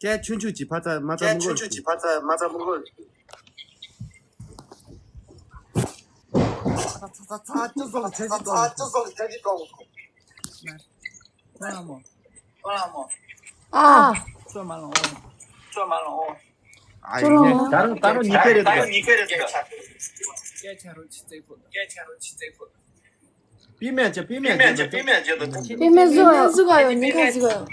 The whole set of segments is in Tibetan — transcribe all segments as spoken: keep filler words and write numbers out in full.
སྐད་ཆུང་ཆུང་གྱིས་ཕར་ཚ་མ་ཚ་མི་དགོས། ཚ་ཚ་ཚ་ཚ་མི་དགོས། ཚ་ཚ་ཚ་ཅི་བཟོ་ལ་ཆ་ཅི་གཏོང་། ཁོ་ལ་མོ། ཨ། ཚོད་མ་ལོང་། ཚོད་མ་ལོང་། ཨ་ཡིན། ད་རུང་ད་རུང་ཉི་ཁེ་རེད་འདུག་སྐད་ཆ་རོ་ཆི་ཙེ་ཁོ། སྐད་ཆ་རོ་ཆི་ཙེ་ཁོ། པི་མེ་ཅི་པི་མེ་ཅི་པི་མེ་ཅི་དང་། པི་མེ་བཟོ་བཟོ་ག་ཡོད། ཉིན་ཁ་བཟོ་ཡོད།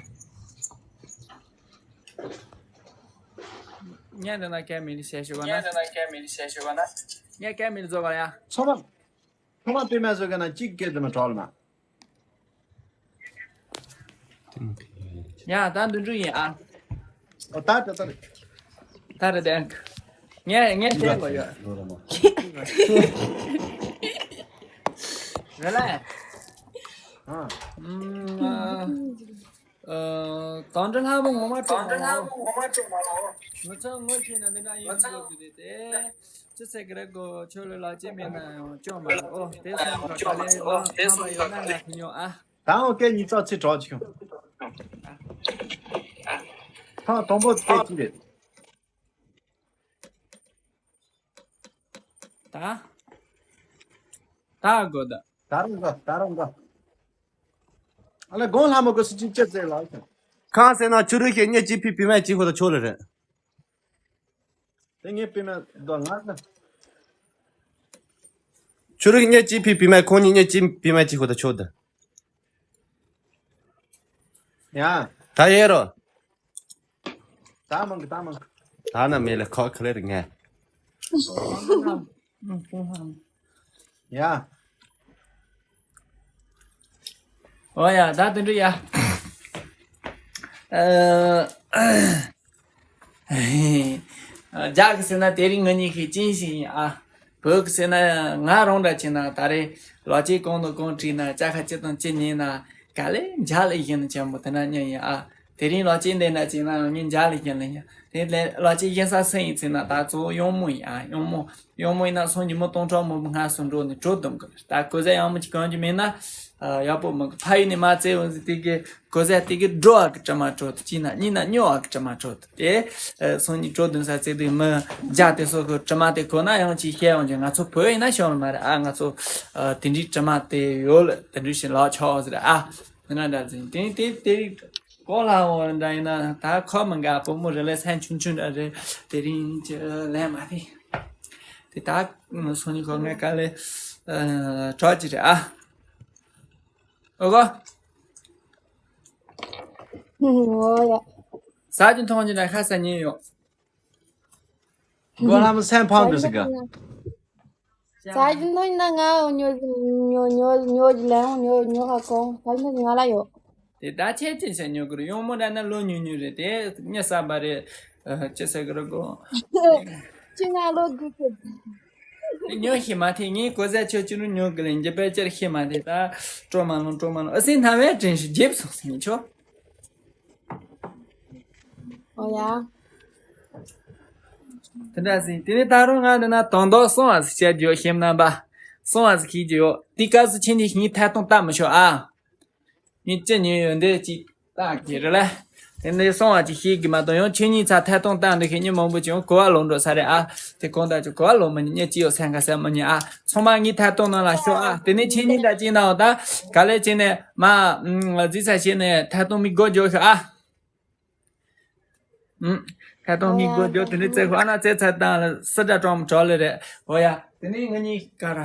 ཉན་དེ་ན་སྐད་མི་ལི་ཤེས་ཤེས་བ་ན། ཉན་དེ་ན་སྐད་མི་ལི་ཤེས་ཤེས་བ་ན། ཉན་སྐད་མི་ལི་བཟོ་བ་ཡ། ཚོ་མ། ཁོ་མ་པི་མེ་བཟོ་ག་ན་གཅིག་སྐད་དུ་མ་གྲོལ་མ། ཡ་ད་འདི་འདྲ་ཡིན་ཨ། ཨོ་ད་ད་ད། ད་རེད་དེ། ངས་ངས་བལྟས་དགོས་ཡོད། རེད་ལ། ཨ། ཨུམ། ཨ། དོན་འདི་ལྷ་མོ་ངོ་མ་སྤྲོ་མ་ལོ། ངོ་ཚ་ངོ་ཤེས་ན་འདི་འདྲ་ཡིན་དགོས་ཀྱི་རེད་དེ། ཅི་ཟེར་གི་རེད་གོ། ཁྱོད་ལ་ལག་ཅིག་མེད་ན་ཡང་སྐྱོན་མ་རེད། ཨོ་དེ་སོང་ག་ག་ལེ་ལ་ཐ་མ་ཡོད་ན་ང་ཐུ་ཉོ་ཨ། ད་འོ་སྐད་གཉིས་ཙག་ཚིག་གྲོགས་ཅིག་ཁྱོད། ཐང་དང་པོ་སྐད་ཅིག་རེད། ད། ད་གོ་ད། ད་རུང་གོ་ད་རུང་གོ། ཨ་ལེ་དགོང་ལྷ་མོ་གོ་སི་ཅིག་ཅེ་ཙེ་ལ་ཁྱོད། གང་ཟེར་ན་ཆུ་རུ་ཤེས་ཉེ་ཅིག་ཕི་བི་མ་ཅིག་ཁོ་ད་ཆོག་ལེ་རེད། དེ་ངས་པི་མ་དོ་ང་ན། ཆུ་རིག་གཉེར་གྱིས་ཕི་བི་མ་ཁོང་གཉིས་གཉེར་གྱིས་ཕི་མ་གཅིག་ཁོ་ད་ཆོག་ད། ཡ། ད་ཡེ་རོ། ད་མང་གི་ད་མང་གི། ད་ན་མེ་ལེ་ཁོ་ཁ་ལེ་རི་ངས། ཡ། ཨོ་ཡ་ད་དུ་འདྲི་ཡ། ཨ། རྒྱ་གི་ཟེར་ན་དེ་རིང་ང་གཉིས་ཀྱི་ཅིན་ཞིག་ཡིན་ཨ། བོད་གི་ཟེར་ན་ང་རང་འདྲ་བྱས་ན་ད་རེས་ལོ་གཅིག་གོང་དུ་གོང་བྲིས་ན་ཅ་ཁ་ཅི་དང་ཅི་ཉིན་ན་ག་ལེ་འཇའ་ལས་བཞིན་ཆེན་པོ་དེ་ན་ཉིན་ཡིན་ཨ། དེ་རིང་ལོ་གཅིག་འདས་ན་ཅིག་ན་ངས་འཇའ་ལས་བཞིན་ལ་ཡིན། དེ་ལས་ལོ་གཅིག་ཡིན་ས་སུ་ཡིན་ཚེ་ན་ད་གཙོ་བོ་གཡོག་མོ་ཡིན་ཨ། གཡོག་མོ་གཡོག་མོ་ཡིན་ན་སང་ཉིན་མོ་སྟོང་ཕྲག་མང་པོ་སྔ་སུ་འགྲོ་ནས་བྲོ་བསྡོམ་གི་ད་གོ་ས་ཡག་མོ་ཅིག་གང་གི་མེད་ན་ཡག་པོ་མང་གི་ཕ་ཡུལ་ནས་མ་བཙལ་འོང་ཟིག་དེ་གི། གོ་ས་དེ་གི་འགྲོ་བ་གི་དྲི་མ་བྲོ་དུ་ཅི་ན་གཉིས་ན་སྨྱོ་བ་གི་དྲི་མ་བྲོ་དུ་དེ། སང་ཉིན་བྲོ་བདུན་ས་ཚེ་དུས་མི་རྒྱ་དེ་སོགས་གི་དྲི་མ་དེ་གོ་ན་ཡང་ཅིག་བཤད་ཡོང་ཅིག་ང་ཚོ་བོད་ཡིན་ན་ཤོང་ལ་མ་རེད་ཨ། ང་ཚོ་དེ་འདྲའི་དྲི་མ་དེ་ཡོད་ལ་དེ་འདྲའི་ཞིག་ལག་ཆོག་ཟེར་ཨ། དེ་ན་འདྲ་ཟིན་དེ་དེ་དེ་གོ་ལ་འོ་འདྲ་ཡིན་ན་ད་ཁོ་མི་འགའ་བུ་མོ་རེ་ལས་སེམས་ཆུང་ཆུང་འདྲ་རེད། དེ་རིང་ཅི་ལན་མ་ཕི་དེ་ད་སང་ཉིན་ཁོ་ངའི་ཀ་ལེ་གྲོགས་ཅི་རེད་ཨ། ཨོ་གོ། ཨོ་ཡ། ཟ་རྒྱུ་འཐུང་རྒྱུ་འདྲ་ཁ་ཟ་ཉེན་ཡོད། གོ་ལ་མི་སེམས་ཕམ་འདུག་ཟིག་ག་ཟ་རྒྱུ་འཐུང་ན་ང་ཉོ་ཉོ་ཉོ་ཉོ་རྒྱུ་ལན་ཉོ་ཉོ་ཧ་གོ་ཟ་རྒྱུ་འཐུང་ང་ལ་ཡོད། དེ་ད་ཆེ་ཆེ་ཆེ་ཉོ་གི་རེད། གཡོག་མོ་འདྲ་ན་ལོ་ཉུང་ཉུང་རེད་དེ་ཉེ་ས་བ་རེད། ཅི་ཟེར་གི་རེད་གོ། ཅི་ང་ལོ་དགུ་གི། ཉོ་ཤེས་མ་ཐེ་ངས་གོ་ཟ་ཆོ་ཅི་རུ་ཉོ་གི་ལེན་རྒྱུ་པའི་ཅར་ཤེས་མ་ཐེ་ད། སྤྲོ་མ་ལོང་སྤྲོ་མ་ལོང་ཨ་སེ་ན་བའི་དྲན་ཤི་རྒྱབ་སོང་སེ་ཆོ། ཨོ་ཡ། དེ་འདྲ་ཟིན་དེ་ནས་ད་རུང་ང་འདི་ན་དོན་དག་སོང་བ་ཟིག་བཤད་རྒྱུ་ཤེས་ན་པ། སོང་བ་ཟིག་ཤེས་རྒྱུ་ཡོད་དེ་སྐབས་སུ་ཁྱེད་གཉིས་ངའི་ཐད་གཏོང་ལྟ་མི་ཤོག་ཨ། ངས་ཅི་ཉོས་ཡོད་འདི་ཅིག་ལྟ་གི་རེད་ལ། དེ་འདྲའི་སོང་བ་ཅིག་ཤེས་གི་མ་གཏོགས་ཡང་ཁྱེད་གཉིས་ཚ་ཐད་གཏོང་བཏང་འདི་ཁེ་ཉིན་མང་པོ་ཅིག་ཡང་གོ་བ་ལོག་འགྲོ་ས་རེད་ཨ། དེ་གོང་དག་ཅིག་གོ་བ་ལོག་མི་ཉན་ཉེ་ཅི་ཡོད་སེམས་ཁ་སེམས་མི་ཉན་ཨ། ཚང་མ་ངའི་ཐད་གཏོང་ནང་ལ་ཤོག་ཨ། དེ་ནས་ཁྱེད་གཉིས་ད་ཅིག་ན་འོ་ད་ག་ལེ་ཅིག་ནས་མ་རྫི་ས་ཤེས་ནས་ཐད་གཏོང་མི་སྒོ་རྒྱག་ཤོག་ཨ། ཨུམ། ཁ་ཏོང་མི་དགོས་འཇོག་དེ་འདྲའི་རྩེ་ཁོ་ཨ་ན་རྩེ་ཚ་དང་ལ་སི་དྲ་གྲོང་གྲོགས་ལེ་རེད། འོ་ཡ། དེ་ནས་ང་གཉིས་ཀ་ར།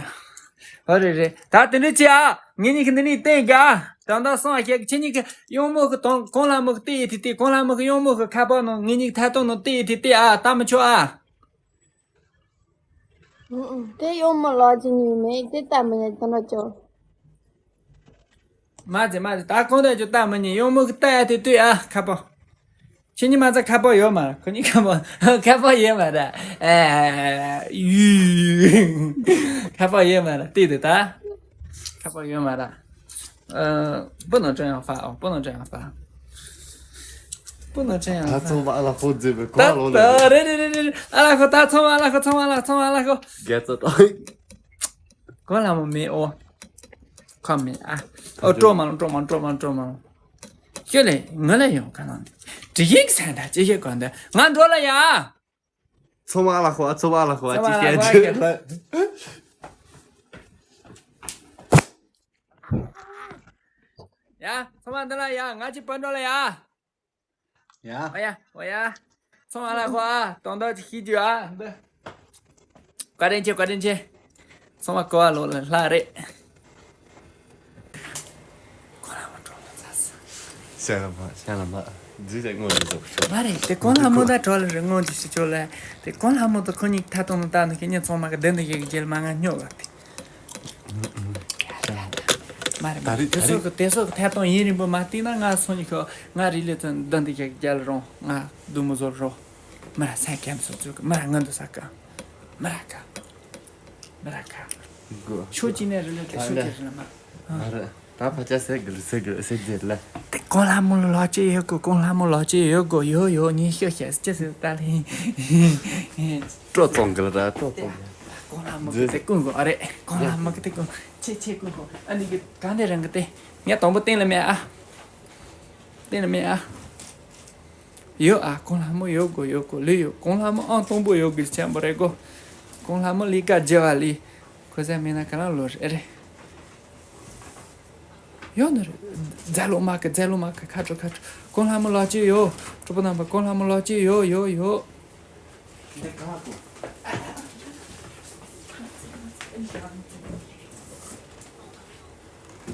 འོ་རེད་རེད། ད་དེ་འདྲའི་ཅི་ཨ། ངེད་གཉིས་ཀྱི་འདི་ནས་བསྟན་རྒྱ། ད་ད་སོང་ཨ་ཁྱེད་ཀྱི་ཁྱེད་གཉིས་ཀྱི་གཡོག་མོ་གི་དང་གོང་ལ་མོ་གི་བལྟས་ཡི་དེ་བལྟས་གོང་ལ་མོ་གི་གཡོག་མོ་གི་ཁ་པར་ནང་ངེད་གཉིས་ཐད་གཏོང་ནང་བལྟས་ཡི་དེ་བལྟས་ཨ་ད་མི་ཆོག་ཨ། ཨུ་ཨུ། དེ་གཡོག་མོ་ལགས་ཀྱི་ཉིན་མེད་དེ་ལྟ་མི་ཉན་དེ་འདྲ་ཅོ། མ་ཟེ་མ་ཟེ་ད་གང་ལྟར་ཅོ་ལྟ་མི་ཉན། གཡོག་མོ་གི་ལྟ་ཡ་དེ་ལྟོས་ཨ་ཁ་པོ། ཁྱེད་གཉིས་མ་ཚ་ཁ་པོ་ཡོད་མ་རེད། ཁོ་གཉིས་ཁ་པོ་ཁ་པོ་ཡོད་མ་རེད། ཨེ་ཡུ། ཁ་པོ་ཡོད་མ་རེད་ལྟོས་དེ་ད། ཁ་པོ་ཡོད་མ་རེད། 呃，不能这样发哦，不能这样发，不能这样发。 ད་ཚང་མ་ཨ་ལ་ཧོ་མཛེས་པའི་གོ་ཨ་ལོ་ལ། རེད་རེད་རེད་རེད། ཨ་ལ་ཧོ་ད་ཚང་མ་ཨ་ལ་ཧོ་ཚང་མ་ཨ་ལ་ཚང་མ་ཨ་ལ་ཧོ། རྒྱལ་ཚ་དང་། གོ་ལ་མོ་མེད་ཨོ། ཁ་མེད་ཨ། ཨོ་སྤྲོ་མ་ལོང་སྤྲོ་མ་ལོང་སྤྲོ་མ་ལོང་སྤྲོ་མ་ལོང་། ཁྱོད་ལས་ངོ་ལ་ཡོང་ག་ནང་དུ། དྲི་ཡིན་གྱི་སེམས་དང་ཅི་ཞིག་གོ་འདི་ང་འགྲོ་ལ་ཡ། ཚོ་མ་ལ་ཧོ་ཚོ་མ་ལ་ཧོ་ཅི་ཤེས་ཚོ་མ་ལ་ཧོ་ཅི་ཤེས། ཡ། ཚོ་མ་འདི་ལ་ཡ། ང་ཅི་པན་འགྲོ་ལ་ཡ། ཡ། ཨོ་ཡ། ཨོ་ཡ། ཚོ་མ་ལ་ཧོ་ཨ། དོན་དག་ཅིག་ཤེས་རྒྱུ་ཨ། འདི། བཀའ་དྲིན་ཆེ། བཀའ་དྲིན་ཆེ། ཚང་མ་གོ་བ་ལོག་ལ་ལྷ་རེད། གོང་ལ་མོ་འགྲོ་ལ་ཚ་ས། ཤ་ལ་མ་ཤ་ལ་མ་འཛུལ་ཏེ་སྔོན་འདི་ཚོ་ཤོག་མ་རེད་དེ་གོང་ལ་མོ་ད་གྲོ་ལ་རེ་སྔོན་འདི་ཤི་ཆོག་ལ། དེ་གོང་ལ་མོ་ད་ཁོ་གཉིས་ཐ་དོང་ནང་ལྟ་ནི་ཁེ་ཉིན་ཚང་མ་གི་བདུན་དུ་ཡེ་གི་རྒྱལ་མ་ང་སྨྱོ་བ་དེ། མ་རེད་མ་རེད། དེ་སོགས་ཀྱི་དེ་སོགས་ཀྱི་ཐད་གཏོང་ཡིན་རིང་པོ་མ་བལྟས་ན་ང་སོང་ཉི་ཤོ་ང་རི་ལི་ཙན་འདི་འདི་རྒྱག་རྒྱལ་རོང་ང་སྡུག་མོ་བཟོ་རོགས། མ་ར་སེམས་ཁམས་སོ་ཚུགས་མ་ར་ང་འདུག་ས་ཀ་མ་ར་ཀ་མ་ར་ཀ་གོ་ཤོ་ཅི་ནས་རི་ལི་དེ་ཤོ་ཅི་རི་ལི་མ། མ་ར་ད་ཕ་ཅག་སེ་གི་ལི་སེ་གི་སེ་ཟེར་ལ། དེ་གོང་ལྷ་མོ་ལ་ལོག་ཅི་ཡོད་གོ་གོང་ལྷ་མོ་ལོག་ཅི་ཡོད་གོ་ཡོ་ཡོ་ཉི་ཤོ་ཤེས་ཅི་ཟེར་ད་ལི། སྤྲོ་ཙོང་གི་ལ་ར་སྤྲོ་ཙོང་གི། གོང་ལྷ་མོ་གི་དེ་ཀུན་གོ་ཨ་རེད། གོང་ལྷ་མོ་གི་དེ་ཀུན་ཆེ་ཆེ་ཀུན་གོ་ཨ་ནི་གི་གང་དེ་རང་གི་དེ་ངས་དང་པོ་བསྟན་ལ་མེད་ཨ། བསྟན་ལ་མེད་ཨ། ཡོད་ཨ། གོང་ལྷ་མོ་ཡོད་གོ་ཡོད་གོ་ལུས་ཡོད། གོང་ལྷ་མོ་ཨང་དང་པོ་ཡོད་གི་ཆེན་པོ་རེད་གོ་གོང་ལྷ་མོ་ལི་ཀ་རྒྱལ་བ་ལི། ཁོ་ཚ་མེད་ན་ག་ལ་ལོ་རེད་རེད། ཡོད་ནི་རེད། རྫ་ལོ་མ་ཀི་རྫ་ལོ་མ་ཀི་ཁ་དྲོ་ཁ་དྲོ། གོང་ལྷ་མོ་ལོག་ཅི་ཡོད། གྲོགས་པོ་རྣམ་པ་གོང་ལྷ་མོ་ལོག་ཅི་ཡོད་ཡོད་ཡོད། འདི་གང་ལ་གོ།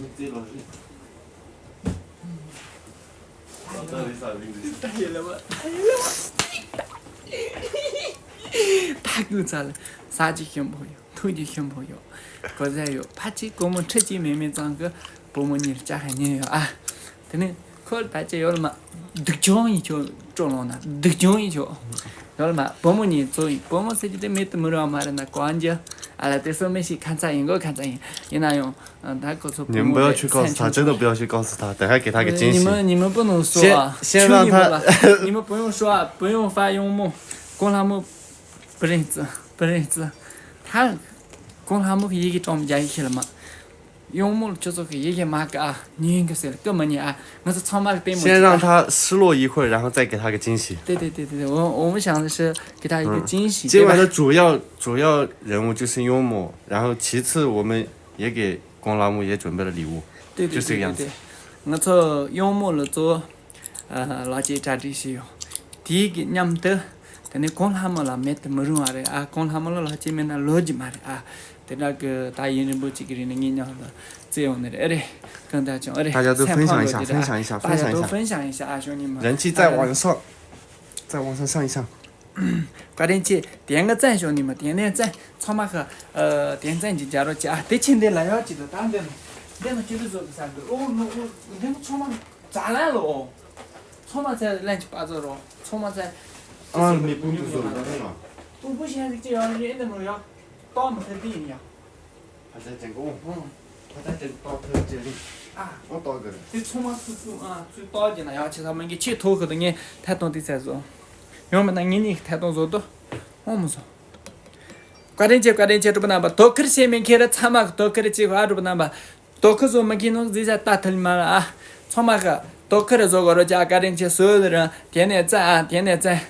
མི་ཚེ་ལོ་རེད། ད་ཡོད་ལ་བ། ད་ཡོད་ལ་བ། ད་ཀུན་ཚ་ལ་ས་ཅི་ཤམ་བུ་ཡོད། ཐུགས་རྗེ་ཆེན་པོ་ཡོད། གོ་ས་ཡོད། ཕ་ཆེ་སྒོར་མོ་ཁྲི་གཅིག་མེད་མེད་ཙང་གི་བུ་མོ་གཉིས་ལ་ལྕགས་ཁ་ཉན་ཡོད་ཨ། དེ་ནས་ཁོ་ལ་ད་ཅི་ཡོད་ལ་མ། སྡུག་ཅུང་ཡིན་ཆོག་སྤྲོ་ལོང་ན་སྡུག་ཅུང་ཡིན་ཆོག་ཡོད་ལ་མ་བུ་མོ་གཉིས་གཙོ་ཡིན། བུ་མོ་ཟེར་གྱི་དེ་མེད་དུ་མི་རུང་བ་མ་རེད་ན་གོ་ཨ་འཇི། ཨ་ལ་དེ་སོ་མི་ཤེས་ཁ་མཚར་ཡིན་གོ་ཁ་མཚར་ཡིན། ཡིན་ན་ཡང་ད་ཁོ་ཚོ་བུ་མོ་རེད།你们不要去告诉他，真的不要去告诉他，等下给他个惊喜。先先让他。你们你们不能说啊，求你们了，你们不用说啊，不用发幽默。光他们 不认字，不认字。他讲他们个一个中间去了嘛，用木就做个一个嘛个啊，你应该是个么你啊，我是草帽个对木。先让他失落一会儿，然后再给他个惊喜。对对对对对，我我们想的是给他一个惊喜，嗯，今晚的主要主要人物就是幽默，然后其次我们也给光拉木也准备了礼物，对对对对对，就这个样子。我从幽默了做。 ལགས་ཀྱིས་གྲ་སྒྲིག་བྱས་ཡོད། དེའི་གི་མཉམ་དུ། དེ་ནས་གོང་ལྷ་མོ་ལ་མེད་དུ་མི་རུང་བ་རེད་ཨ། གོང་ལྷ་མོ་ལ་ལགས་ཀྱིས་མེད་ན་ལོ་རྒྱུས་མ་རེད་ཨ། དེ་འདྲ་གི་ད་ཡུན་རིང་པོ་ཅིག་གི་རིང་ནས་ངའི་མཉམ་ལ་བརྩི་ཡོང་ནི་རེད་ཨེ་རེད། གང་ལྟར་ཀྱང་ཨེ་རེད། 大家都分享一下，分享一下，分享一下。大家都分享一下啊，兄弟们。人气再往上，再往上上一上。 བཀའ་དྲིན་ཆེ། དེ་ང་བཙན་ཞོག་ནི་མ་དེ་ནས་བཙན་ཚང་མ་ཁ་ཨ། དེ་བཙན་གྱི་རྒྱ་རོ་ཅི་ཨ། དེ་ཆེ་འདི་ལ་ཡག་ཅི་འདུག་ད་འདི་ནི་འདི་ནི་ཅི་འདྲ་བཟོ་གི་ས་འདུག་ཨོ་ནོ་ཨོ་འདི་ནི་ཚང་མ་ཛ་ལན་ལོ། ཚང་མ་ཚེ་ལན་གྱི་པ་ཚོ་རོ་ཚང་མ་ཚེ། ཨ་མི་ཕུང་དུ་བཟོ་གི་ཡོད་ན། ཕུང་པོ་ཞན་ཟིག་ཅི་ཡོད་ནི་ཨེ་འདི་ནོ་ཡོད། ཏོག་མི་ཐེ་འདི་ཡིན་ཡ། ཕ་ཚ་ཅན་གོ་ཧོ། ཕ་ཚ་ཅན་ཏོག་ཐེ་ཅན་རིང་། ཨ། ཨོ་ཏོག་གི་རེད། དེ་ཚང་མ་སུ་སུ་ཨ་ཚུ་ཏོག་གི་ན་ཡག་ཆེ་ས་མ་གི་ཆེ་ཐོག་གི་དུ་ངས་ཐད་གཏོང་དེ་ཚད་བཟོ། ཡོང་མིན་ན་ངེད་གཉིས་ཀྱི་ཐད་གཏོང་བཟོ་དོ། འོང་མི་བཟོ། བཀའ་དྲིན་ཆེ་བཀའ་དྲིན་ཆེ་གྲུབ་པ་རྣམ་པ། དོ་ཁུར་བྱེད་མི་ཁྱེད་ར་ཚང་མ་གི་དོ་ཁུར་བྱེད་གོ་ཨ་གྲུབ་པ་རྣམ་པ། དོ་ཁུར་བཟོ་མི་ཁྱེད་ནོ་ཟི་ས་ལྟ་ཐུལ་མ་ལ་ཨ། ཚང་མ་གི་དོ་ཁུར་བཟོ་གོ་རོ་ཅག་བཀའ་དྲིན་ཆེ་སོ་ལ་ར་དེ་ནས་བཙན་ཨ་དེ་ནས་བཙན།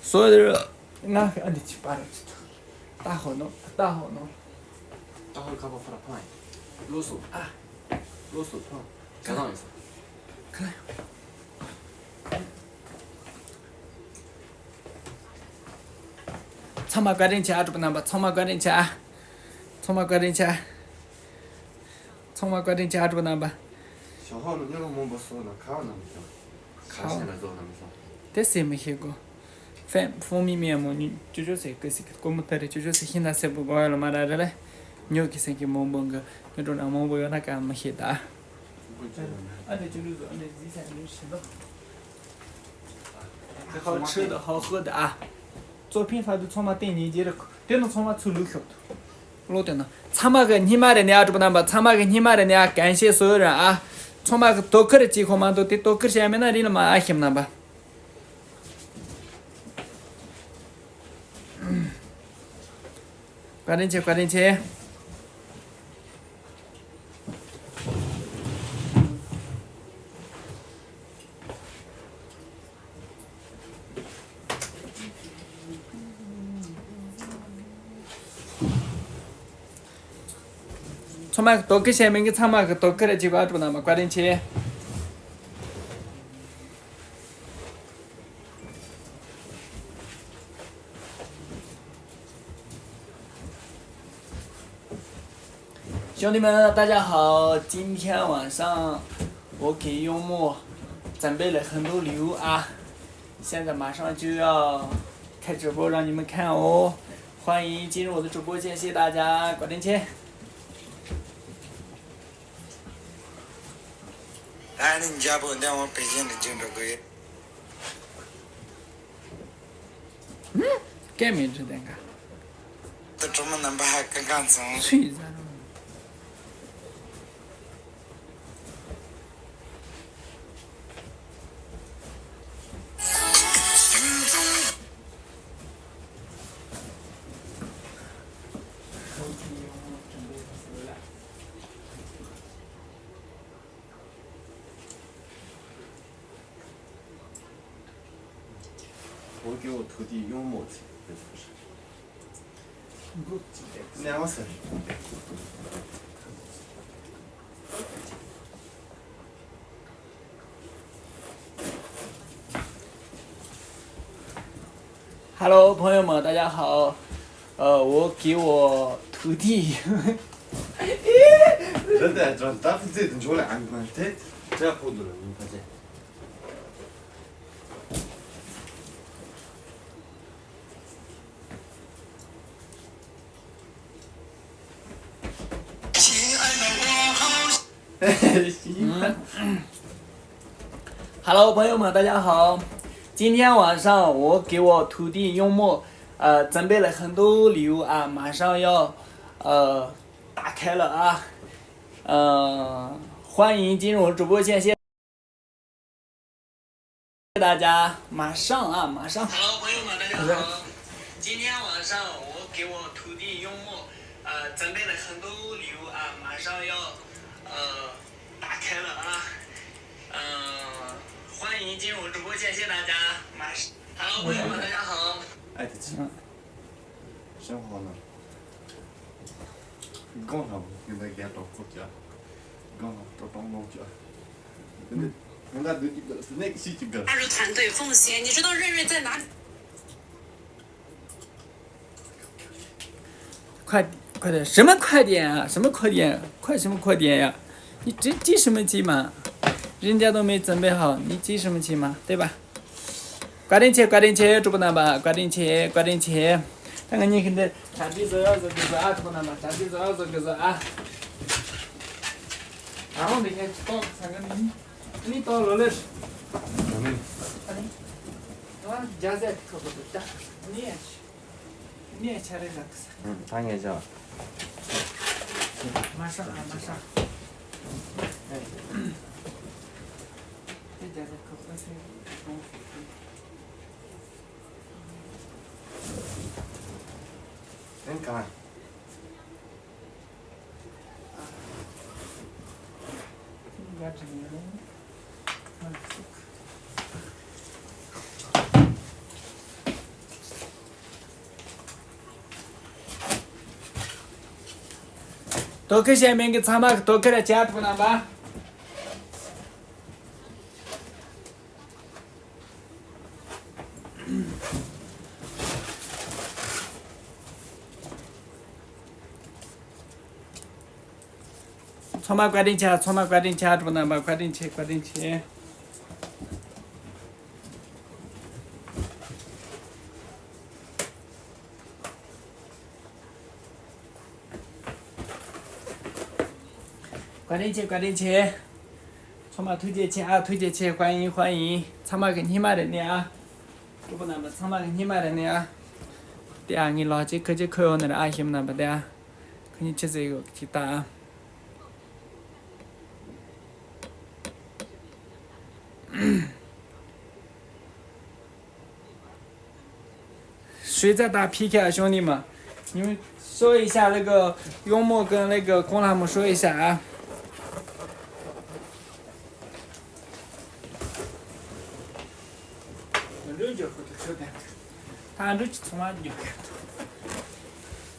སོ་ལ་ར་ང་གི་ཨ་འདི་ཅི་པ་ར་ཅི་ཐུ། ལྟ་ཧོ་ནོ་ལྟ་ཧོ་ནོ། ལྟ་ཧོ་ཁ་པ་ཕ་ར་ཕ་ཡིན། ལོ་སོ་ཨ། ལོ་སོ་ཕ། ཁ་ལང་ཡིན་སོ། ཁ་ལང་ཡིན། ཚང་མ་བཀའ་དྲིན་ཆེ་ཨ་གྲུབ་པ་རྣམ་པ་ཚང་མ་བཀའ་དྲིན་ཆེ་ཨ། ཚང་མ་བཀའ་དྲིན་ཆེ་ཨ། ཚང་མ་བཀའ་དྲིན་ཆེ་ཨ་གྲུབ་པ་རྣམ་པ། ཞོ་ཧོ་ནུ་ཉོ་རོ་མོན་པོ་སོ་ན་ཁ་བ་ན་མི་ཤོ། ཁ་ཤས་ན་ཛོ་ན་མི་ཤོ། དེ་སེ་མི་ཤེས་གོ། ཧྥན་ཧྥོ་མི་མི་ཡ་མོ་ཉུ་ཅོ་ཅོ་སེ་ཀི་སི་ཀི་ཀོ་མོ་ཐ་རེ་ཅོ་ཅོ་སེ་ཤིན་ད་སེ་པོ་གོ་ཡ་ལ་མ་ར་ར་ལེ། ཉོ་ཀི་སེ་ཀི་མོན་པོ་གི་ཉོ་ཀྲོ་ན་མོན་པོ་ཡོ་ན་ཀ་མི་ཤེས་ད། ཨ་ནེ་ཅོ་ལུ་ཛོ་ཨ་ནེ་ཟི་ས་ཉུ་ཤེས་ད། ཧའོ་ཆི་ད་ཧའོ་ཧོ་ད་ཨ། ཙོ་ཕིན་ཧྥ་དུ་ཚང་མ་ཏེ་ཉེ་རྗེ་ར་ཁུ། དེ་ནི་ཚང་མ་ཚུ་ལུག་ཤོག་ཏུ། ལོ་དེ་ན། ཚང་མ་གི་སྙིང་མ་རེ་ནས་ཨ་གྲུབ་རྣམ་པ། ཚང་མ་གི་སྙིང་མ་རེ་ནས་ཨ་གན་ཤེས་སོ་ར་ཨ། ཚང་མ་གི་དོ་ཁུར་ཅིག་ཁོ་མ་དོ་དེ་དོ་ཁུར་བྱས་མེད་ན་རིང་ལ་མ་ཨ་ཤེམ་རྣམ་པ། བཀའ་དྲིན་ཆེ་བཀའ་དྲིན་ཆེ། ཚང་མ་གི་དོ་ཁུར་བྱས་མིན་གི། ཚང་མ་གི་དོ་ཁུར་རེ་བྱེད་པ་ཨ་ཀྲུག་རྣམ་པ་བཀའ་དྲིན་ཆེ།兄弟们，大家好！今天晚上我给幽默准备了很多礼物啊，现在马上就要开直播让你们看哦，欢迎进入我的直播间，谢谢大家，挂电切。ཨ་ནི་འཇའ་པོ་འདི་འོང་པེ་ཅིན་དུ་འཇུག་འགྲོ་དགོས་ཡོད། སྐད་མི་འདྲི་དེ་འགའ། ད་གྲོགས་མོ་རྣམ་པ་ཧ་གང་གང་སོང་། སུ་ཡིན་ཟེར་རོ། ཨོ་ཀེ་ཨོ་ཐུགས་ཏིག་གཡུང་མོ་ཚེ། ནས་ཨོ་སར། Hello，朋友们，大家好。呃，我给我徒弟。人在这，咱们这种来安排，这这样不能，你看这。 Hello，朋友们，大家好。今天晚上我给我徒弟幽默，呃，准备了很多礼物啊，马上要，呃，打开了啊。呃，欢迎进入直播间，谢谢大家，马上啊，马上。Hello，朋友们，大家好。今天晚上我给我徒弟幽默，呃，准备了很多礼物啊，马上要，呃，打开了啊。呃，欢迎进入直播间，谢谢大家。马上，Hello，朋友们，大家好。哎，对不起。生活呢？刚好现在给他找过家，刚好找找弄家。那那那那那个是这个。加入团队奉献，你知道瑞瑞在哪里？ 快快点，什么快点啊？什么快点？快什么快点呀？你这急什么急嘛？人家都没准备好，你急什么急嘛？对吧？ བཀའ་དྲིན་ཆེ། བཀའ་དྲིན་ཆེ། གྲོགས་པོ་རྣམ་པ་བཀའ་དྲིན་ཆེ། བཀའ་དྲིན་ཆེ། ད་ང་གཉིས་ཀྱི་འདི་གྲ་སྒྲིག་བཟོ་ཡག་བཟོ་དགོས་བཟོ་ཨ། གྲོགས་པོ་རྣམ་པ་གྲ་སྒྲིག་བཟོ་ཡག་བཟོ་དགོས་བཟོ་ཨ། ཨ་རོང་འདི་ངས་ཏོག་ཚ་ག་ནི་ནི་ཏོག་ལོ་ལེར། ཨ་ནི་ཨ་ནི་ང་རྒྱ་ཟས་ཁ་པོ་དུ་ད་ནི་ཡ་ཆི་ནི་ཡ་ཆ་རེ་ལགས། ད་ངས་བྱ། མ་ཤ་ཨ་མ་ཤ། དེ་རྒྱ་ཟས་ཁ་པོ་ད་ཚེ་གོང་ཞུ། ཨེ་གང་། དོ་ཁུར་བྱས་མིན་གྱི་ཚང་མ་གི་དོ་ཁུར་བྱ་ཐུབ་རྣམ་པ། ཚང་མ་བཀའ་དྲིན་ཆེ། ཚང་མ་བཀའ་དྲིན་ཆེ། གྲོགས་པོ་རྣམ་པ་བཀའ་དྲིན་ཆེ། བཀའ་དྲིན་ཆེ། བཀའ་དྲིན་ཆེ། བཀའ་དྲིན་ཆེ། ཚང་མ་ཐུགས་རྗེ་ཆེ་ཨ། ཐུགས་རྗེ་ཆེ། 欢迎欢迎། ཚང་མ་གི་སྙིང་མ་རེད་ནི་ཨ། གྲོགས་པོ་རྣམ་པ་ཚང་མ་གི་སྙིང་མ་རེད་ནི་ཨ། དེ་ཨ་ངའི་ལག་ཅིག་ཁ་ཅིག་ཁོལ་ཡོང་ནི་རེད་ཨ། ཞིམ་རྣམ་པ་དེ་ཨ། ཁ་ཉིན་ཆི་ཟེར་ཡོད་ཅིག་ལྟ་ཨ།水在打皮卡兄弟们，你们说一下那个幽默跟那个公辣姆说一下啊。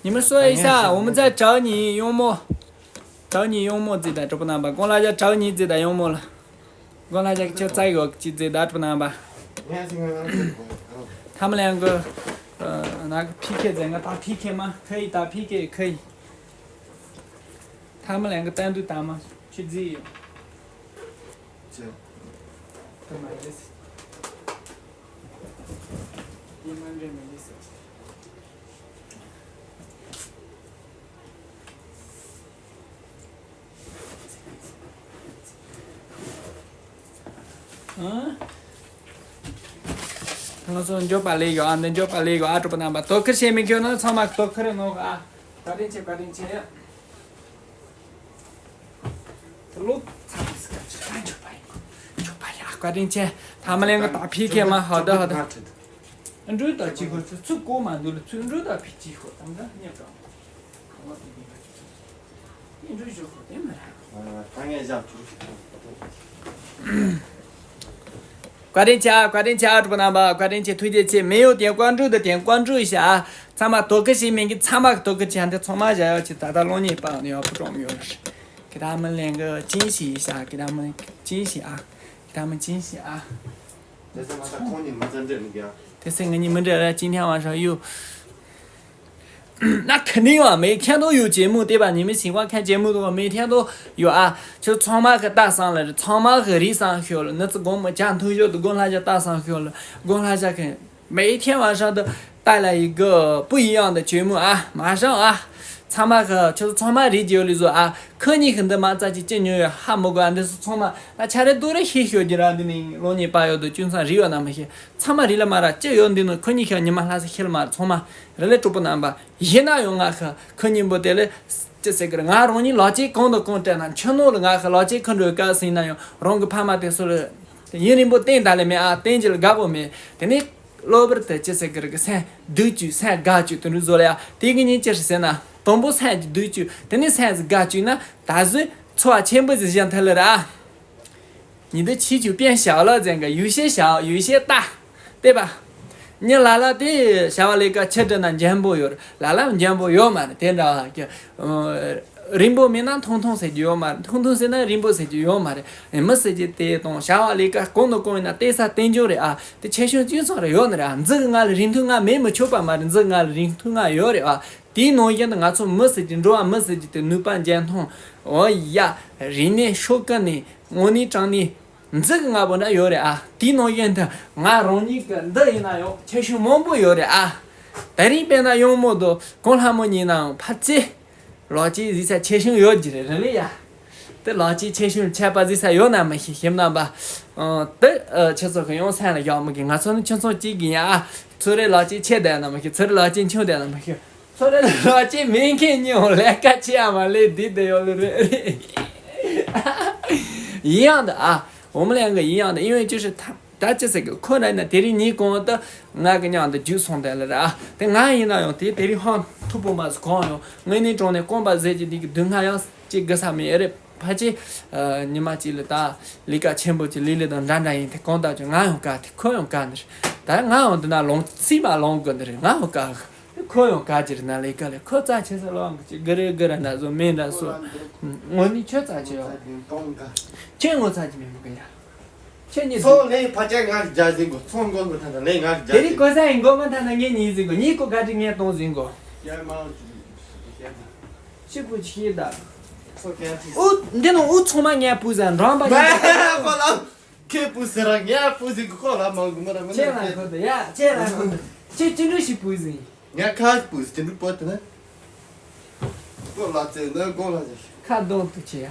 你们说一下，我们在找你，幽默。དྲུག་གཉིས་གཡུང་མོ་བརྩིས་དང་གྲོགས་པོ་རྣམ་པ། དགུང་ལ་ཞག་དྲུག་གཉིས་བརྩིས་དང་གཡུང་མོ་ལ། དགུང་ལ་ཞག་ཁྱོད་རྩ་ཡོད་ཀྱི་བརྩིས་དང་གྲོགས་པོ་རྣམ་པ། ཐ་མ་ལན་གི་ན་གི་ཕི་ཁེ་ཟེར་ང་ད་ཕི་ཁེ་མ་ཁ་ཡི་ད་ཕི་ཁེ་ཁ་ཡི། ཐ་མ་ལན་གི་བསྟན་དུས་ད་མ་ཆི་ཟིག་ཡོད། ཅི། ད་མ་ཡེ་སི། ཡེ་མ་འདྲེ་མ་ཡེ་སི། ང་ཚོ་འབྱོར་པ་ལེགས་ཡོད་ཨ། འདི་འབྱོར་པ་ལེགས་ཡོད་ཨ། གྲོགས་པོ་རྣམ་པ་དོ་ཁུར་བྱེད་མི་ཁྱོད་ནི་ཚང་མ་དོ་ཁུར་ནོ་ཨ། བཀའ་དྲིན་ཆེ་བཀའ་དྲིན་ཆེ། ལོ་ཚ་པི་སི་ཀ་ཅི་ཨ་འབྱོར་པ་ཡིན་འབྱོར་པ་ཡ་བཀའ་དྲིན་ཆེ། ཐ་མ་ལན་གི་ད་ཕི་ཁེ་མ་ཧ་ད་ཧ་ད། འགྲོས་དང་གཅིག་གོ་ཚུ་ཚུ་གོ་མ་འདུག་ལ་ཚུ་འགྲོས་དང་ཕི་གཅིག་ཤོག་དང་འདྲ་ཉེ་གང་། བཀའ་དྲིན་ཆེ་ཨ། བཀའ་དྲིན་ཆེ་གྲོགས་པོ་རྣམ་པ། བཀའ་དྲིན་ཆེ། ཐུགས་རྗེ་ཆེ། མེ་ཡོ་དེ་ཀོན་ཀྲུ་དང་དེ་ཀོན་ཀྲུ་ཤ། ཚང་མ་དོ་ཁུར་བྱེད་མི་གི་ཚང་མ་དོ་ཁུར་བྱེད་འདི་ཚང་མ་བཞག་ཡོད་ཀྱི་ད་ལྟ་སློབ་གཉེར་པ་ནི་ཡོད་པུ་ཀྲོང་ཡོད་རེད། ཁྱེད་རང་མི་ལེན་གི་ཅིན་ཞི་ཤ། ཁྱེད་རང་མི་ཅིན་ཞི་ཨ། ཁྱེད་རང་མི་ཅིན་ཞི་ཨ། དེ་སེ་ང་ཚོ་ཁོང་གཉིས་མི་འདྲ་འདྲ་མི་འདུག་ཡ། དེ་སེ་ང་གཉིས་མི་འདྲ་ར་ཅིན་ཐང་བ་ཧྲ་ཡུ། 那肯定啊，每天都有节目，对吧？你们喜欢看节目的话，每天都有啊。就ཚང་མ་གི་ལྟ་སང་ལ་ཚང་མ་གི་རིག་སང་ཤོ་ལ་ནི་ཚོ་དགོང་མོ་ཇ་འཐུང་ཞོ་དུ་དགོང་ལྷ་ཇ་ལྟ་སང་ཤོ་ལ་དགོང་ལྷ་ཇ་ཁན་每天晚上都带来一个不一样的节目啊，马上啊。 ཚང་མ་གི་ཁྱོད་ཚོ་ཚང་མ་རིག་རྒྱུ་ཡོད་ལི་བཟོ་ཨ། ཁོ་གཉིས་ཤིག་འདི་མ་རྩ་ཅིག་ཅི་ཉོ་ཡོད་ཧ་མི་གོ་ཨ། འདི་སུ་ཚང་མ་ད་ཆ་རེ་དུ་རེ་ཤེས་ཤོད་རྒྱུ་ར། འདི་ནི་ལོ་གཉིས་པ་ཡོད་དུ་ཅུང་ཙམ་རིག་ཡོད་ན་མི་ཤེས། ཚང་མ་རིག་ལ་མ་ར་ཅི་ཡོད་འདི་ནི་ཁོ་གཉིས་ཤིག་ཉི་མ་ལྷ་ས་ཤེས་ལ་མ་ར། ཚང་མ་རེ་ལེ་གྲོགས་པོ་རྣམ་པ་ཡིན་ན་ཡོང་ང་ཁ་ཁོ་གཉིས་པོ་དེ་ལེ་ཅི་ཟེར་གི་ར། ང་རང་ཉིད་ལོ་གཅིག་གང་དང་གང་སྤྲད་ན་ཆུ་ནང་ལ་ང་ཁ་ལོ་གཅིག་ཁ་འགྲོ་དཀའ་སྲིད་ན་ཡང་རང་གི་ཕ་མ་དེ་སུ་ལ་ཡུན་རིང་པོ་བསྟེན་ད་ལེ་མེད་ཨ། བསྟེན་རྒྱུ་ལ་དགའ་པོ་མེད། དེ་ནི། གློ་བུར་དུ་ཅི་ཟེར་གི་རིག་སེམས་སྡུག་བཅུག་སེམས་དགའ་བཅུག་དུ་འདྲ་བཟོ་ལ་ཡ། དེ་གི་ཉིན་ཅི་ཟེར་ན་དང་པོ་སེམས་ཀྱི་སྡུག་བཅུག་དེ་ནས་སེམས་སུ་དགའ་བཅུག་ན་ད་གཟོད་ཚོར་བ་ཆེན་པོ་ཟིག་བཞག་ཐུབ་ལ་ར། ཉི་ཟླ་ཆེ་བཅུག་པན་ཞའོ་ལ་ཟེར་གི་ཡུལ་ཤེས་ཞའོ་ཡུལ་ཤེས་ལྟ། བལྟས་པ། ཉི་ལ་ལ་དེ་བྱ་བ་ལས་ཀ་ཆི་འདྲ་ན་འཇམ་པོ་ཡོད་ལ་ལ་འཇམ་པོ་ཡོད་མ་རེད། དེ་འདྲ་བ་གི་རིང་པོ་མིན་ན་ཐུང་ཐུང་ཟེར་རྒྱུ་ཡོད་མ་རེད། ཐུང་ཐུང་ཟེར་ན་རིང་པོ་ཟེར་རྒྱུ་ཡོད་མ་རེད། མི་ཟེར་རྒྱུ་དེ་དང་བྱ་བ་ལས་ཀ་གང་དང་གང་ཡིན་ན་བལྟས་ས་བལྟས་འཇོག་རེད་ཨ། དེ་ཆེ་ཆུང་གཅིག་མཚུངས་རེ་ཡོད་ནི་རེད་ཨ། འཛི་གི་ང་ལ་རིང་ཐུང་ང་མེད་མི་ཆོག་པ་མ་རེད། འཛི་གི་ང་ལ་རིང་ཐུང་ང་ཡོད་རེད་ཨ། དེའི་ནང་བཞིན་དུ་ང་ཚོ་མི་ཟེར་རྒྱུ་འགྲོ་བ་མི་ཟེར་རྒྱུ་དེ་ནུས་པ་འཇོན་ཐང་འོ་ཡ་རིག་གནས་ཤོག་གུ་ནས་དངོས་གནས་དྲང་གནས། འཛི་གི་ང་པོ་འདྲ་ཡོད་རེད་ཨ། དེའི་ནང་བཞིན་དུ་ང་རང་ཉིད་ཀྱི་འདི་ཡིན་ན་ཡང་ཆེ་ཆུང་མང་པོ་ཡོད་རེད་ཨ། དེ་རིང་དཔེར་ན་གཡུང་མོ་དང་གོང་ལྷ་མོ་གཉིས་ནའང་ཕལ་ཆེར་ལོ་གཅིག་གཟིགས་ས་ཆེ་ཆུང་ཡོད་ཀྱི་རེད་རེད་ལེ་ཡ། དེ་ལོ་གཅིག་ཆེ་ཆུང་ཁྱད་པར་གཟིགས་ས་ཡོད་ན་མི་ཤེས་ཞིམ་རྣམ་པ། དེ་ཁྱེད་ཚོ་གི་ཡང་སེམས་ལ་བཞག་མི་དགོས། ང་ཚོ་ནི་ཁྱིམ་ཚང་གཅིག་གི་ཡིན་ཨ། ཚོ་རེ་ལོ་གཅིག་ཆེ་བསྡད་ན་མི་ཤེས། ཚོ་རེ་ལོ་གཅིག་ཆུང་བསྡད་ན་མི་ཤེས། ཚོ་རེ་ལོ་གཅིག་མིན་མཁན་གཉིས་འོང་ལས་ཀ་ཆེ་ཡ་མ་ལས་འདི་དེ་ཡོད་ལེ་རེད། ཡིན་ཡང་འདི་ཨ། འོ་མ་ལན་གི་ཡིན་ཡང་འདི་ཨིན་བའི་ཅི་ཧྲི་ཐམ་ད་ཅི་ཟེར་གི་ཁོ་ར་ཡིན་ན་དེ་རིང་ཉིན་གང་དུ་ང་གི་མཉམ་དུ་རྒྱུགས་སོང་བསྡད་ལེ་རེད་ཨ། དེ་ང་ཡིན་ན་ཡང་དེ་དེ་རིང་ཧང་ཐུག་པོ་མ་སུ་གང་ཡང་དངོས་གནས་དྲང་གནས་རྐང་པ་ཟེར་གྱི་འདི་གི་སྡུག་བསྔལ་ཡང་ཅིག་དགོས་ས་མེད་རེད། ཕལ་ཆེར་ཉི་མ་གཅིག་ལ་ད་ལས་ཀ་ཆེན་པོ་ཅིག་ལས་ལས་དང་འདྲ་འདྲ་ཡིན་དེ་གང་ལྟར་ཀྱང་ང་ཡང་དཀའ་དེ་ཁོ་ཡང་དཀའ་ནི་རེད། ད་ང་ཡང་འདི་ན་ལོང་ཚིག་མ་ལོང་དགོས་ནི་རེད། ང་ཡང་དཀའ། ཁོ་ཡང་དཀའ་ཅིག་ན་ལས་ཀ་ལས་ཁོ་རྩ་ཆེ་ས་ལོང་གི་ཅིག་གི་རེ་གི་ར་འདྲ་བཟོ་མེད་འདྲ་བཟོ། དངོས་གནས་ཁྱོད་རྩ་ཆེ་ཡོད། ཁྱོད་ངོ་ཚ་གི་མེད་མི་གི་ཡ། ཁྱོད་གཉིས་ཚོ་ལས་ཕ་ཆེ་ང་རྒྱ་ཟིན་གོ་ཚོ་མགོ་མི་ཐ་ན་ལས་ང་རྒྱ་དེ་རིང་ཟིན་གོ་ས་ཡིན་གོ་མི་ཐ་ན་ངས་གཉིས་ཟིན་གོ་གཉིས་ཀོ་ག་ཏི་ངས་གཏོང་ཟིན་གོ་ཡ་མ་ཤི་པོ་ཆི་ད། ཚོ་ཁྱེད་ཨུ་འདི་ནང་ཨུ་ཚང་མ་ངས་སྤུས་ཟ་འགྲམ་པ་ཡིན། ཁོ་ལ་ཁྱེད་སྤུས་ཟེར་ར་ངས་སྤུས་ཟིན་གོ་ཁོ་ལ་མང་གི་མི་ར་མི་ཁྱེད་ལ་ཁོ་ད་ཡ་ཁྱེད་ལ་ཁོ་ད་ཁྱེད་ཅི་འདྲ་ཞིག་སྤུས་ཟིན། ངས་ཁ་སྤུས་ཟིན་འདུག་པོ་དེ་ན། ཁོ་ལ་ཚེ་ན་གོ་ལ་ཟེར། ཁ་གདོང་དུ་ཆེ་ཡ།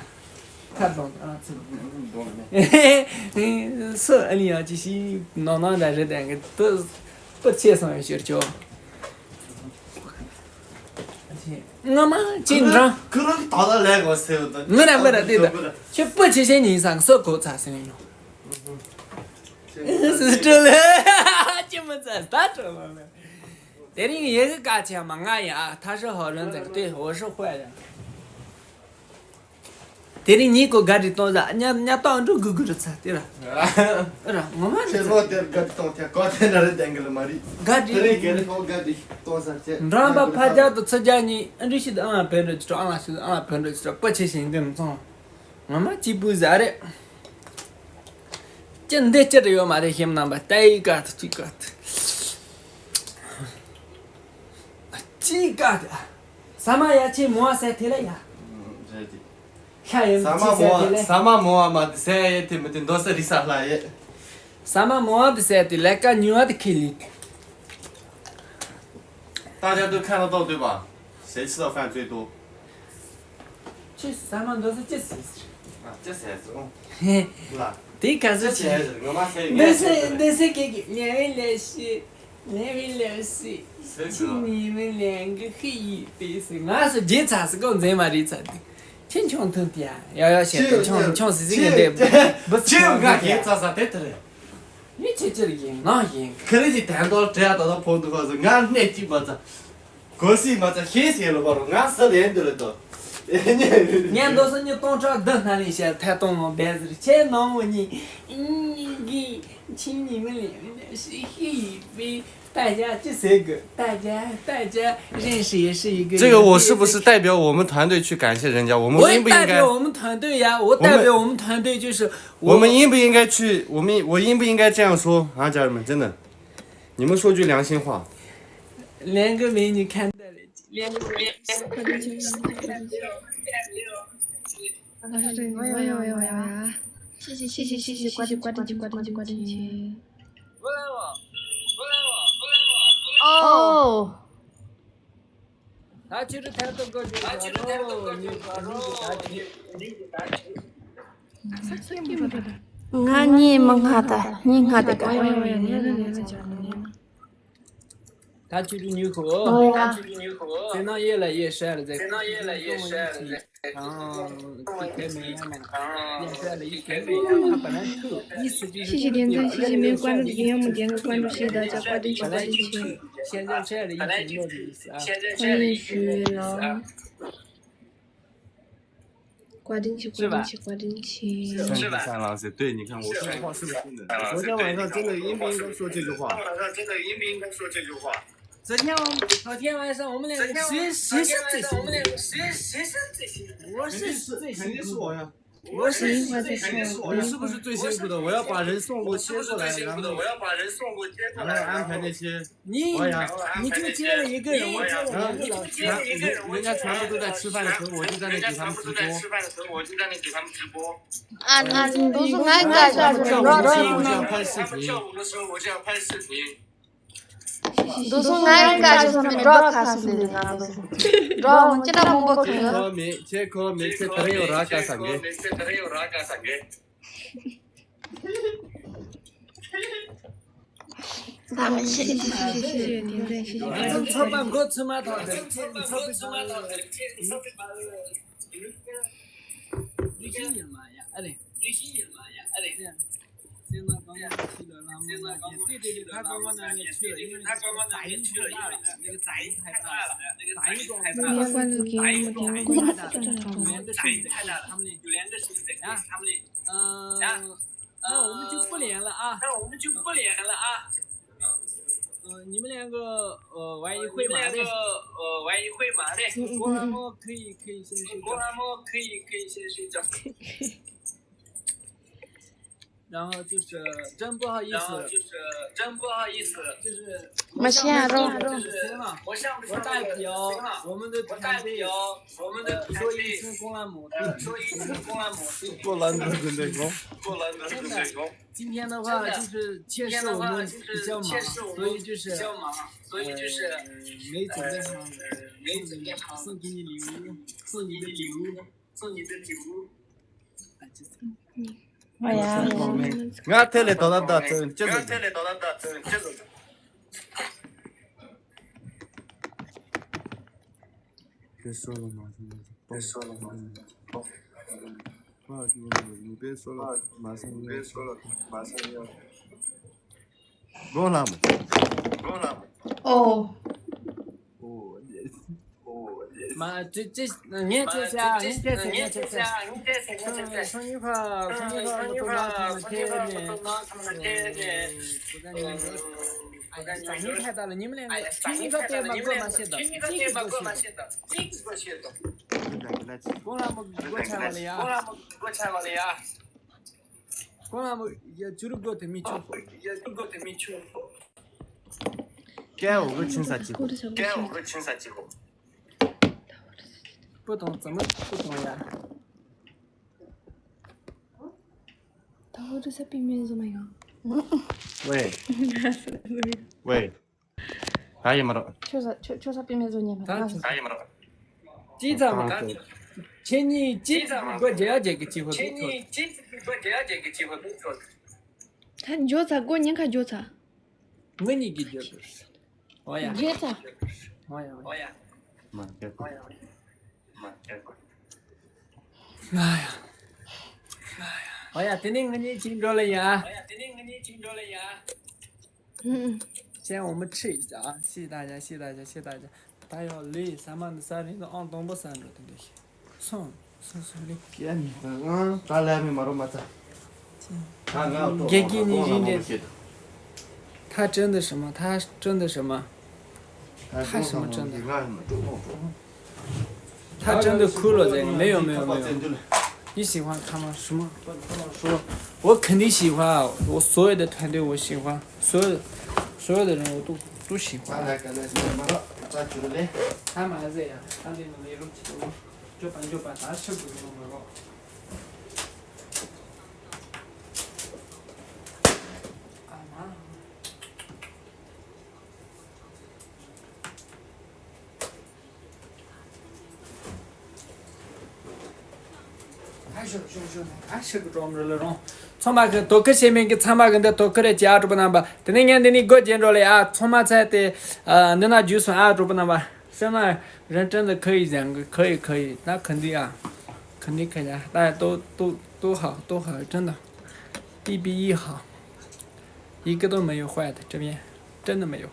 ཁ་གདོང་དུ་ཨ་ཚུ། གདོང་ནས། སུ་ཨ་ནི་ཡ་ཅི་ཞིག་ནང་ནང་འདྲ་རེད་དེ་ངས་དུ་པུ་ཆེ་སོང་ཡོད་ཤེར་ཆོ། ངོ་མ་ཅི་འདྲ། ཁུ་རུ་ད་ལ་ལས་གོ་སེ་ཡོད་ད། ངུ་ར་ངུ་ར་དེ་ད། ཁྱོད་པུ་ཆེ་ཤེས་ཉིན་སང་སུ་གོ་ཚ་སེ་ཡིན་ནོ། སུ་སྤྲོ་ལེ། ཅི་མི་ཚ་ད་སྤྲོ་ལེ། དེ་རིང་ཡེ་གི་ཀ་ཆེ་མ་ང་ཡ་ཐ་ཧྲི་ཧོ་རོན་ཙེ་ཏེ་ཧོ་ཧྲི་ཧོ་ཡ། དེ་རིང་ཉིད་ཀོ་ག་རི་གཏོང་ས་ཉ་ཉ་ཏོག་འགྲོ་གུ་གུ་རུ་ཚ་དེ་ར། ཨ་ར་ངོ་མ་ཁྱེད་རེད་ཚ། ལོ་དེར་ག་རི་གཏོང་ཐལ་གོ་དེ་ན་རེ་དེང་གི་ལ་མ་རི། ག་དེ་རི་རིང་ག་རི་ཁོ་ག་རི་གཏོང་ས་ཆེ། འགྲམ་པ་ཕ་རྒྱ་དུ་ཚུ་རྒྱ་གཉིས་ཨ་འདྲི་ཤི་དུ་ཨང་བོད་འགྲོ་ཅི་ཨང་ལ་ཤི་དུ་ཨང་བོད་འགྲོ་ཅི་པ་ཆེ་ཞིང་དེ་མཚོན། ངོ་མ་གཅིག་པུ་ཟ་རེད། ཅི་འདི་ཅི་རེད་ཡོད་མ་རེད་ཤེམ་རྣམ་པ་ལྟ་ཡི་ག་ཐུ་ཅི་ག་ཐུ། ཅི་ག་ཐུ། ས་མ་ཡ་ཆེ་མོ་ཨ་སེ་ཐེ་ལ་ཡ། རེད་དེ། ཤ་ཡོད་ས་མ་མོ་ཨ་ས་མ་མོ་ཨ་མ་དེ་སེ་ཡེ་དེ་མི་དེ་འདོ་ས་རི་ས་ལ་ཡེ། ས་མ་མོ་ཨ་དེ་སེ་དེ་ལས་ཀ་ཉུ་ཨ་དེ་ཁེ་ལི། 大家都看得到对吧？谁吃的饭最多？ ཅི་ཟ་མ་འདོད་ས་ཅི་ཟེར། ཨ་ཅི་ཟེར་ཟེར། ཨོ། ཧེ། ལ། དེ་ག་ཟེར་ཅི་ཟེར་ཟེར་ངོ་མ་ཟེར་ཡོད་འདི་ཟེར་ཟེར་འདི་ཟེར་ཀེ་ཀེ་ལེ་ཝི་ལེ་སི། ལེ་ཝི་ལེ་སི། ཟེར་ཟེར། ཁྱི་ཉི་མི་ལེན་གི་ཧི་ཡི་པི་སི་ང་སུ་རྗེས་ཚ་སི་གོ་མཛེས་མ་རེད་ཚ་དེ། ཁྱི་ཆུང་ཐུང་དེ་ཡ་ཡ་ཡ་བཤད་དེ་ཆུང་ཆུང་སི་སི་ངན་དེ་བུ་སི་ཆུང་ང་རྗེས་ཚ་ས་དེ་དེ་རེད། ནི་ཆི་ཆི་རེད་ཡིན་ནང་ཡིན། ཁི་རི་ཅི་དན་ཏོར་བྲེ་ཡ་ད་ད་ཕོག་འདུག་ག་ཟེར་ང་སྣེ་གཅིག་མ་ཚ། གོ་སྲིད་མ་ཚ་ཤེས་ཟེར་ལོ་བ་རོ་ང་ས་ལེན་འདི་ལ་དོ། ངས་མདོ་སོ་ཉི་སྟོང་ཕྲག་བདུན་སྣ་ལེན་བཤད་ཐད་གཏོང་ངོ་བས་ཟེར་ཁྱེད་ནང་མོ་གཉིས། གཉིས་གི་ཁྱིམ་ཉི་མ་ལེན་ཤི་ཤི་ཡི་པི་ད་ཅ་ཅི་ཟེར་གི་ད་ཅ་ད་ཅ་རེན་ཧྲི་ཧྲི་གི 这个我是不是代表我们团队去感谢人家？我们我也代应不应该？表我们团队呀，我代表我们团队就是我们应不应该去？我们我应不应该这样说啊，家人们？真的，你们说句良心话。 两个美女看到了。两个美女看到了。哎呦哎呦哎呦哎呀！谢谢谢谢谢谢谢谢，挂电器挂电器挂电器。哦。 ད་ཁྱེད་རུ་ཐད་གཏོང་གོ་རྒྱུ་ད་རུ་ཉིད་ཀྱི་ད་ཁྱེད་ཉིད་ཀྱི་ད་ཁྱེད། ང་གཉིས་མི་སྔ་ད་གཉིས་སྔ་དེ་ག་ད་ཁྱེད་རུ་ཉིད་ཁོ་ད་ཁྱེད་རུ་ཉིད་ཁོ་ཚེ་ནང་ཡེ་ལ་ཡེ་ཧྲ་ལ་ཟེར་ཚེ་ནང་ཡེ་ལ་ཡེ་ཧྲ་ལ་ཟེར། 谢谢点赞，谢谢没有关注的朋友们点个关注，谢谢大家，挂电器，挂电器。现在这样的一群人的意思啊。欢迎徐老。挂电器，挂电器，挂电器。是吧？三郎是对，你看我说的话是不是真的？昨天晚上真的应不应该说这句话？昨天晚上真的应不应该说这句话？昨天我们昨天晚上我们两个谁谁是最辛苦的？我是最辛苦的。肯定是我呀。 我是最辛苦的。你是不是最辛苦的？我要把人送过接过来，然后然后安排那些。你你就接了一个人，我接了两个老师。人家全部都在吃饭的时候，我就在那给他们直播。啊，你都是俺干啥去了？我这样拍视频。 འདུག་སོང་ང་ཡང་བཀའ་ཆེ་སོང་ནས་འགྲོ་ཁ་སོང་ནས་ང་ཚོ་འགྲོ་ཅི་འདྲ་མང་པོ་ཁེལ། ཁོ་མེད་ཁྱེད་ཁོ་མེད་ཁྱེད་ད་རེ་ཡོད་ར་ཀ་ས་གེ། ཚོགས་པ་འགོ་ཚུགས་མ་ཐག་ཏུ་ཁྱེད་ཚོགས་པའི་ཨ་རེ། 那我们就不连了啊。那我们就不连了啊。呃，你们两个，呃，玩一会嘛，对。呃，玩一会嘛，对。公安摸可以，可以先睡觉。公安摸可以，可以先睡觉。 然后就是真不好意思，然后就是真不好意思，就是没事啊，我上次就是我上次我代表我们的团队，我代表我们的团队，呃，说一声公安摸，呃，说一声公安摸，公安摸，真的，真的，今天的话就是确实我们比较忙，所以就是，呃，没准备好，送给你礼物，送你的礼物。 送你的礼物。哎呀，ང་དེ་ལས་ད་ལྟ་ད་ཚོད་ཅི་ཟེར། ང་དེ་ལས་ད་ལྟ་ད་ཚོད་ཅི་ཟེར། དེ་སོ་ལ་མ་སོང་། དེ་སོ་ལ་མ་སོང་། ཨ་ཅི་ཡོད་ནི་དེ་སོ་ལ་མ་སོང་། དེ་སོ་ལ་མ་སོང་ཡ། ལོ་ལ་མ། ལོ་ལ་མ། ཨོ། ཨོ། ཨོ། མ་ཅི་ཅི་ངས་ཅི་ཟེར་ཨ། ངས་ཅི་ཟེར། ངས་ཅི་ཟེར། ཁོང་ཉི་ཕ་ཁོང་ཉི་ཕ་མ་ཐེ་ནས། ཁོ་ད་ཉི་མ་ཐེ་ནས། ཨ་ཡ་ཉི་ཕ་ད་ལ་ཉི་མ་ལས་ཁྱེད་ཉི་མ་ཐེ་མ་དགོས་མ་ཤེས་དང་ཅི་གི་དགོས་ཤེས་དང་། ཀོང་ལ་མོ་སྒོ་ཆ་བ་ལ་ཡ། ཀོང་ལ་མོ་ཡ་ཅུ་རུ་སྒོ་དེ་མི་ཆུ། ཀའོ་གི་ཆིན་ས་ཅི་གོ། པུ་དང་ཙམ་པུ་དང་ཡ། ད་འོ་དུ་ས་པི་མེ་ཟོ་མ་ཡང་། ཝེ། ཝེ། ད་ཡི་མ་རོ། ཁྱོད་ས་ཁྱོད་ཁྱོད་ས་པི་མེ་ཟོ་ཉན་པ། ད་ང་ད་ཡི་མ་རོ། ཅི་ཙམ་མ། ཁྱེད་གཉིས་ཅི་ཙམ་མ་སྒོ་རྒྱ་རྒྱ་གི་ཅི་ཧོ། ཁྱེད་གཉིས་ཅི་ཙམ་སྒོ་རྒྱ་རྒྱ་གི་ཅི་ཧོ། ད་འཇོ་ཚ་སྒོ་ཉེན་ཁ་འཇོ་ཚ། ངེད་གཉིས་ཀྱི་འཇོ་ཚ། ཨོ་ཡ། འཇོ་ཚ། ཨོ་ཡ་ཨོ་ཡ། མ་སྐྱེ་གོ། མ་སྐྱེ་གོ། ང་ཡ། ཨོ་ཡ་དེ་ནས་ངེད་གཉིས་ཅིག་འགྲོ་ལ་ཡ། ཨོ་ཡ་དེ་ནས་ངེད་གཉིས་ཅིག་འགྲོ་ལ་ཡ། ཨུམ། ཅན་འོ་མ་ཁྲིད་ཡིན་ཨ། ཤི་ད་ཡ་ཤི་ད་ཡ་ཤི་ད་ཡ། ད་ཡོ་ལི་ས་མ་ནི་ས་རིང་དུ་ཨང་དང་པོ་ས་འགྲོ་དེ་འདྲ་ཤི། སོང་སོང་སོང་ལི། ཀྱེ་མི་ང་ད་ལ་མི་མ་རོ་མ་ཚ། ད་ང་ཏོ་དགེ་རྒན་ནི་ཡིན་ཏེ། ཐ་ཅན་དུ་ཧྲི་མ་ཐ་ཅན་དུ་ཧྲི་མ། ཐ་ཧྲི་མ་ཅན་དུ། ང་མ་ཏོ་ཏོ། ཐ་ཅན་དུ་ཁུ་ལོ་ཟེར་མེ་ཡོ་མེ་ཡོ་མེ་ཡོ། ཡི་ཤི་ཧ་ཁ་མ་ཧྲི་མ། 我肯定喜欢，我所有的团队我喜欢，所有所有的人我都都喜欢。 ད་ལ་ཀ་ལ་ཞིག་མ་རོ་ཙ་ཅུ་རུ་ལེ། ད་མ་ཟེར་ཡ། ད་འདི་ནང་ལས་རུབ་ཅིག་འདུག་འཇོ་པ་འཇོ་པ་ད་ཤི་དགོས་ཡོང་མ་རོ། ཨ་མ། ཚང་མ་གི་དོ་ཁུར་བྱེད་མིན་གི་ཚང་མ་གི་འདི་དོ་ཁུར་རེ་བྱེད་ཨ་གྲོགས་པོ་རྣམ་པ། དེ་ནས་ངས་འདི་ནས་སྒོ་འབྱེད་འགྲོ་ལེ་ཨ། ཚང་མ་ཚད་དེ་འདི་ན་འཇུས་སོང་ཨ་གྲོགས་པོ་རྣམ་པ། 现在人真的可以讲，可以可以，那肯定啊，肯定可以啊。大家都都都好都好，真的，一比一好，一个都没有坏的，这边真的没有。